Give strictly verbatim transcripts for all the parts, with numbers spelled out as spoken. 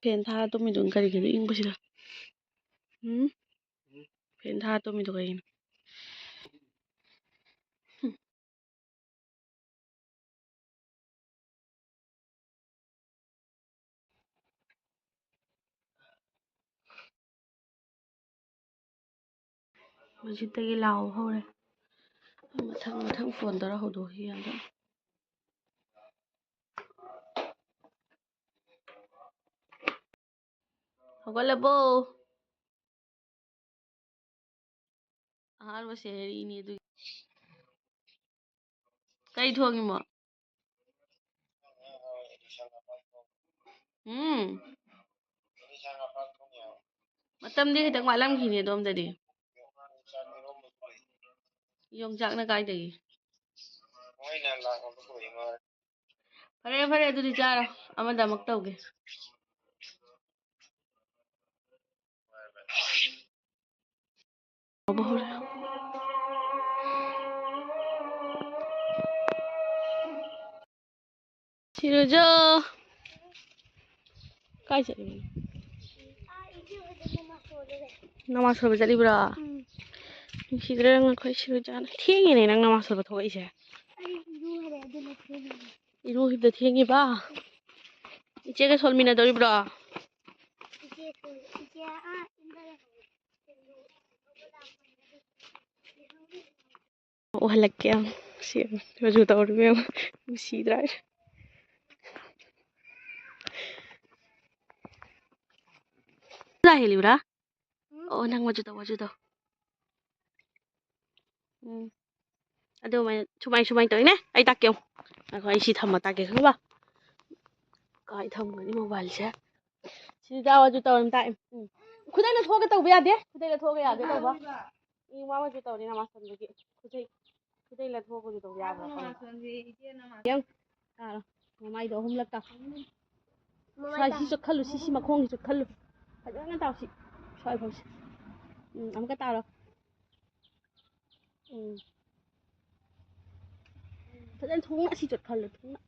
ꯐꯦꯟ ꯊꯥꯔ ꯇꯨꯝꯃꯤꯗꯨꯅ ꯀꯔꯤꯒꯤꯅꯣ ꯏꯪꯕꯁꯤꯗ? ꯎꯝ? ꯐꯦꯟ ꯊꯥꯔ ꯇꯨꯝꯃꯤꯗꯣ ꯀꯩꯒꯤꯅꯣ? ꯍꯧꯖꯤꯛꯇꯒꯤ ꯂꯥꯎꯕ ꯍꯧꯔꯦ꯫ ꯃꯊꯪ ꯃꯊꯪ ꯐꯣꯟ ꯇꯧꯔ ꯍꯧꯗꯣꯛꯈꯤ ꯌꯥꯗ꯫ ꯍꯧꯒꯠꯂꯕꯣ? ꯑꯍꯥꯟꯕ ꯁꯦ ꯍꯥꯏꯔꯛꯏꯅꯦ ꯑꯗꯨꯒꯤ꯫ ꯀꯩ ꯊꯣꯡꯉꯤꯃꯣ? ꯎꯝ꯫ ꯃꯇꯝꯗꯤ ꯈꯤꯇꯪ ꯋꯥꯠꯂꯝꯈꯤꯅꯤ ꯑꯗꯣꯝꯗꯗꯤ꯫ ꯌꯣꯡꯆꯥꯛꯅ ꯀꯥꯏꯗꯒꯤ? ꯐꯔꯦ, ꯐꯔꯦ, ꯑꯗꯨꯗꯤ ꯆꯥꯔꯣ꯫ ꯑꯃꯗ ꯑꯃꯨꯛ ꯇꯧꯒꯦ꯫ ꯁꯤꯔꯨꯖꯣ꯫ ꯀꯥꯏ ꯆꯠꯂꯤꯅꯣ? ꯅꯃꯥꯖ ꯁꯣꯟꯕ ꯆꯠꯂꯤꯕ꯭ꯔꯣ? ꯎꯝ꯫ ꯅꯨꯡꯁꯤꯗ꯭ꯔꯥ ꯅꯪ ꯑꯩꯈꯣꯏ ꯁꯤꯔꯨꯖꯥꯅ? ꯊꯦꯡꯉꯤꯅꯦ ꯅꯪ ꯅꯃꯥꯖ ꯁꯣꯟꯕ ꯊꯣꯛꯂꯛꯏꯁꯦ꯫ ꯑꯩ ꯏꯔꯨ ꯍꯜꯂꯛꯑꯦ, ꯑꯗꯨꯅ ꯊꯦꯡꯉꯤꯅꯦ꯫ ꯏꯔꯨ ꯍꯤꯞꯗ ꯊꯦꯡꯉꯤꯕ? ꯏꯆꯦꯒ ꯁꯣꯜꯃꯤꯟꯅꯗꯧꯔꯤꯕ꯭ꯔꯣ? ꯏꯆꯦ ꯁꯣꯜ-, ꯏꯆꯦ ꯑꯥ ꯌꯨꯝꯗ ꯂꯩꯍꯧꯋꯦ꯫ ꯎꯍꯜꯂꯛꯀꯦ ꯌꯦꯡꯉꯣ꯫ ꯁꯤ ꯌꯦꯡꯉꯣ꯫ ꯃꯆꯨ ꯇꯧꯔꯤꯕ ꯌꯦꯡꯉꯣ꯫ ꯅꯨꯡꯁꯤꯗ꯭ꯔꯥ? ꯀꯗꯥꯏ ꯍꯦꯜꯂꯤꯕ꯭ꯔꯥ? ꯎꯝ꯫ ꯑꯣ, ꯅꯪ ꯃꯆꯨ ꯇꯧ, ꯃꯆꯨ ꯇꯧ꯫ ꯎꯝ꯫ ꯑꯗꯨꯃꯥꯏꯅ, ꯁꯨꯃꯥꯏ, ꯁꯨꯃꯥꯏꯅ ꯇꯧꯋꯤꯅꯦ꯫ ꯑꯩ ꯇꯥꯛꯀꯦ ꯌꯦꯡꯉꯣ꯫ ꯉꯥꯏꯈꯣ, ꯑꯩ ꯁꯤ ꯊꯝꯃ ꯇꯥꯛꯀꯦ, ꯈꯪꯉꯕ? ꯀꯥꯏ ꯊꯝꯒꯅꯤ ꯃꯣꯕꯥꯏꯜꯁꯦ? ꯁꯤꯗ ꯃꯆꯨ ꯇꯧꯔ ꯇꯥꯛꯑꯦ꯫ ꯎꯝ꯫ ꯈꯨꯗꯩ ꯂꯧꯊꯣꯛꯑꯒ ꯇꯧꯕ ꯌꯥꯗꯦ꯫ ꯈꯨꯗꯩ ꯂꯧꯊꯣꯛꯑꯒ ꯌꯥꯗꯦ ꯇꯧꯕ꯫ ꯏ ꯃꯥ ꯃꯆꯨ ꯇꯧꯔꯤ ꯅꯃꯥꯖ ꯁꯣꯟꯕꯒꯤ꯫ ꯈꯨꯗꯩ, ꯈꯨꯗꯩ ꯂꯧꯊꯣꯛꯑꯒꯁꯨ ꯇꯧꯕ ꯌꯥꯕ꯭ꯔꯥ ꯈꯪꯗꯦ꯫ ꯌꯦꯡ, ꯇꯥꯔꯣ꯫ ꯃꯃꯥꯏꯗꯣ ꯑꯍꯨꯝꯂꯛ ꯇꯥꯎ꯫ ꯁ꯭ꯋꯥꯏ ꯁꯤ ꯆꯨꯞꯈꯠꯂꯨ, ꯁꯤ, ꯁꯤ ꯃꯈꯣꯡꯁꯤ ꯆꯨꯞꯈꯠꯂꯨ꯫ ꯐꯖꯅ ꯇꯥꯎ, ꯁꯤ꯫ ꯁ꯭ꯋꯥꯏ ꯐꯥꯎꯁꯤ꯫ ꯎꯝ, ꯑꯃꯨꯛꯀ ꯇꯥꯔꯣ꯫ ꯎꯝ꯫ ꯐꯖꯅ ꯊꯨꯡꯅ ꯁꯤ ꯆꯨꯞꯈꯠꯂꯨ, ꯊꯨꯡꯅ꯫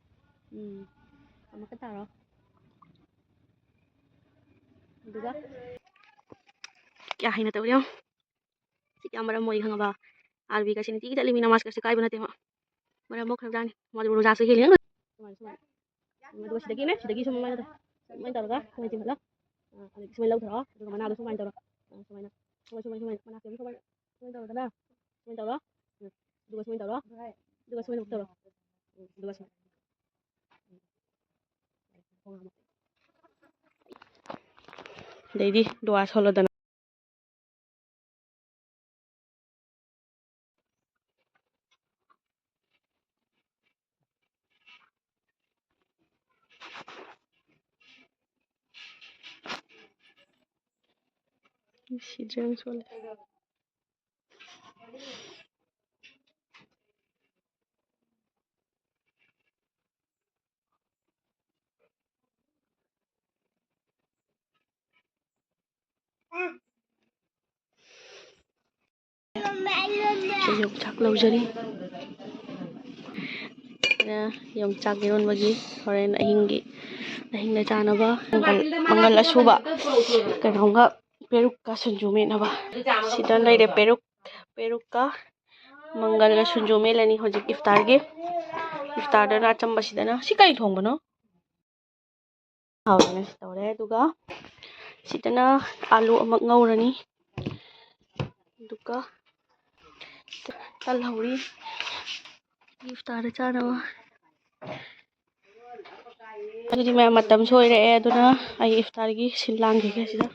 ꯎꯝ꯫ ꯑꯃꯨꯛꯀ ꯇꯥꯔꯣ꯫ ꯑꯗꯨꯒ ꯀꯌꯥ ꯍꯩꯅ ꯇꯧꯔꯦ ꯌꯦꯡꯉꯣ꯫ ꯁꯤ ꯀꯌꯥ ꯃꯔꯝ ꯃꯣꯛꯏ ꯈꯪꯉꯕ? ꯑꯥꯔꯕꯤꯒꯁꯦ ꯅꯨꯡꯇꯤꯒꯤ ꯆꯠꯂꯤꯃꯤ, ꯅꯃꯥꯖꯀꯁꯦ ꯀꯥꯏꯕ ꯅꯠꯇꯦ ꯃꯥ꯫ ꯃꯔꯝ ꯃꯣꯛꯈ꯭ꯔꯕꯖꯥꯠꯅꯤ꯫ ꯃꯥꯗꯤ ꯔꯣꯖꯥꯁꯨ ꯍꯦꯜꯂꯤ꯫ ꯁꯨꯃꯥꯏꯅ, ꯁꯨꯃꯥꯏꯅ꯫ ꯑꯗꯨꯒ ꯁꯤꯗꯒꯤꯅꯦ, ꯁꯤꯗꯒꯤ ꯁꯨꯃꯥꯏꯅ, ꯁꯨꯃꯥꯏꯅ ꯇꯧꯔꯒ ꯁꯨꯃꯥꯏꯅ ꯆꯤꯡꯍꯜꯂꯣ꯫ ꯑ, ꯑꯗꯒꯤ ꯁꯨꯃꯥꯏꯅ ꯂꯧꯊꯔꯣ꯫ ꯑꯗꯨꯒ ꯃꯅꯥꯗꯣ ꯁꯨꯃꯥꯏꯅ ꯇꯧꯔꯣ꯫ ꯑ, ꯁꯨꯃꯥꯏꯅ, ꯁꯨꯃꯥꯏꯅ, ꯁꯨꯃꯥꯏꯅ, ꯁꯨꯃꯥꯏꯅ, ꯃꯅꯥ ꯁꯦꯝꯕ ꯁꯨꯃꯥꯏꯅ, ꯁꯨꯃꯥꯏꯅ ꯇꯧꯔꯣꯗꯅ꯫ ꯁꯨꯃꯥꯏꯅ ꯇꯧꯔꯣ꯫ ꯎꯝ꯫ ꯑꯗꯨꯒ ꯁꯨꯃꯥꯏꯅ ꯇꯧꯔꯣ꯫ ꯑꯗꯨꯒ ꯁꯨꯃꯥꯏꯅ ꯑꯃꯨꯛ ꯇꯧꯔꯣ꯫ ꯎꯝ꯫ ꯑꯗꯨꯒ ꯁꯨꯃꯥꯏꯅ꯫ ꯑꯗꯩꯗꯤ ꯗꯨꯋꯥ ꯁꯣꯜꯂꯣꯗꯅ꯫ ꯁꯤꯗ꯭ꯔꯦ ꯌꯥꯝ ꯁꯣꯜꯂꯦ꯫ ꯌꯣꯡꯆꯥꯛ ꯂꯧꯖꯔꯤ꯫ ꯑ, ꯌꯣꯡꯆꯥꯛ ꯏꯔꯣꯟꯕꯒꯤ ꯍꯣꯔꯦꯟ ꯑꯍꯤꯡꯒꯤ, ꯑꯍꯤꯡꯗ ꯆꯥꯅꯕ ꯃꯪꯒꯜ, ꯃꯪꯒꯜ ꯑꯁꯨꯕ ꯀꯩꯅꯣꯝꯒ ꯄꯦꯔꯨꯛꯀ ꯁꯤꯡꯖꯨ ꯃꯦꯠꯅꯕ꯫ ꯁꯤꯗ ꯂꯩꯔꯦ ꯄꯦꯔꯨꯛ, ꯄꯦꯔꯨꯛꯀ ꯃꯪꯒꯜꯒ ꯁꯤꯡꯖꯨ ꯃꯦꯠꯂꯅꯤ ꯍꯧꯖꯤꯛ ꯏꯐꯇꯥꯔꯒꯤ꯫ ꯏꯐꯇꯥꯔꯗꯅ ꯑꯆꯝꯕꯁꯤꯗꯅ, ꯁꯤ ꯀꯔꯤ ꯊꯣꯡꯕꯅꯣ? ꯍꯥꯎꯔꯅꯤ ꯇꯧꯔꯦ꯫ ꯑꯗꯨꯒ ꯁꯤꯗꯅ ꯑꯥꯂꯨ ꯑꯃ ꯉꯧꯔꯅꯤ꯫ ꯑꯗꯨꯒ ꯇꯜꯍꯧꯔꯤ ꯏꯐꯇꯥꯔꯗ ꯆꯥꯅꯕ꯫ ꯑꯗꯨꯗꯤ ꯃꯌꯥꯝ, ꯃꯇꯝꯁꯨ ꯑꯣꯏꯔꯛꯑꯦ, ꯑꯗꯨꯅ ꯑꯩ ꯏꯐꯇꯥꯔꯒꯤ ꯁꯤꯜ ꯂꯥꯡꯈꯤꯒꯦ ꯁꯤꯗ꯫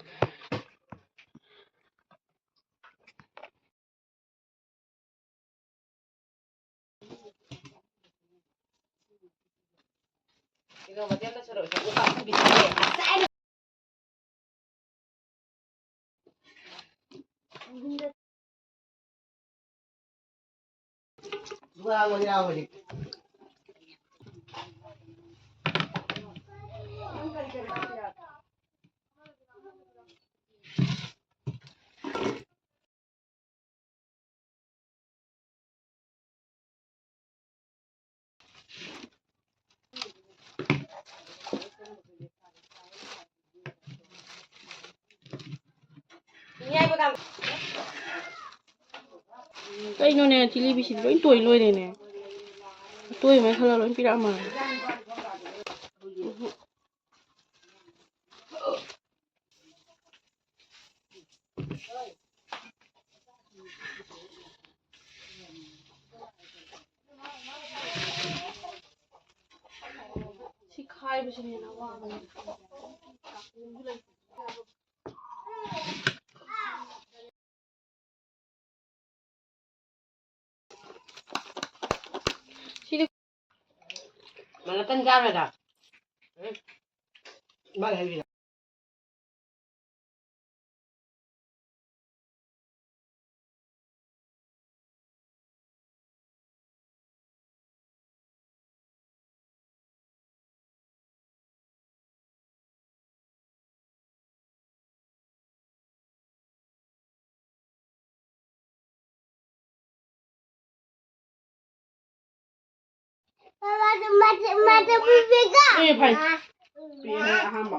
ꯀꯩꯅꯣꯅꯦ, ꯖꯤꯂꯤꯕꯤꯁꯤꯗꯤ ꯂꯣꯏ ꯇꯣꯏ ꯂꯣꯏꯔꯦꯅꯦ꯫ ꯑꯇꯣꯏꯕ ꯃꯩ ꯈꯜꯂ ꯂꯣꯏ ꯄꯤꯔꯛꯑ ꯃꯥꯜꯂꯦ꯫ ꯁꯤ ꯈꯥꯏꯕꯁꯤꯅ ꯍꯦꯟꯅ ꯋꯥꯕꯅꯦ꯫ ꯁꯤꯗꯤ ꯃꯅꯥꯇꯟ ꯆꯥꯔꯣꯏꯗ꯫ ꯎꯝ꯫ ꯃꯥꯅ ꯍꯥꯏꯕꯤꯔ꯫ ꯑꯦ, ꯐꯩ꯫ ꯄꯤꯔꯦ ꯑꯍꯥꯟꯕ꯫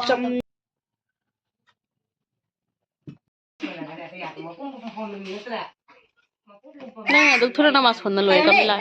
ꯆꯝ-, ꯅꯪ ꯑꯗꯨꯛ ꯊꯨꯅ ꯅꯃꯥꯖ ꯁꯣꯟꯅ ꯂꯣꯏ ꯀꯃꯤꯂꯥ?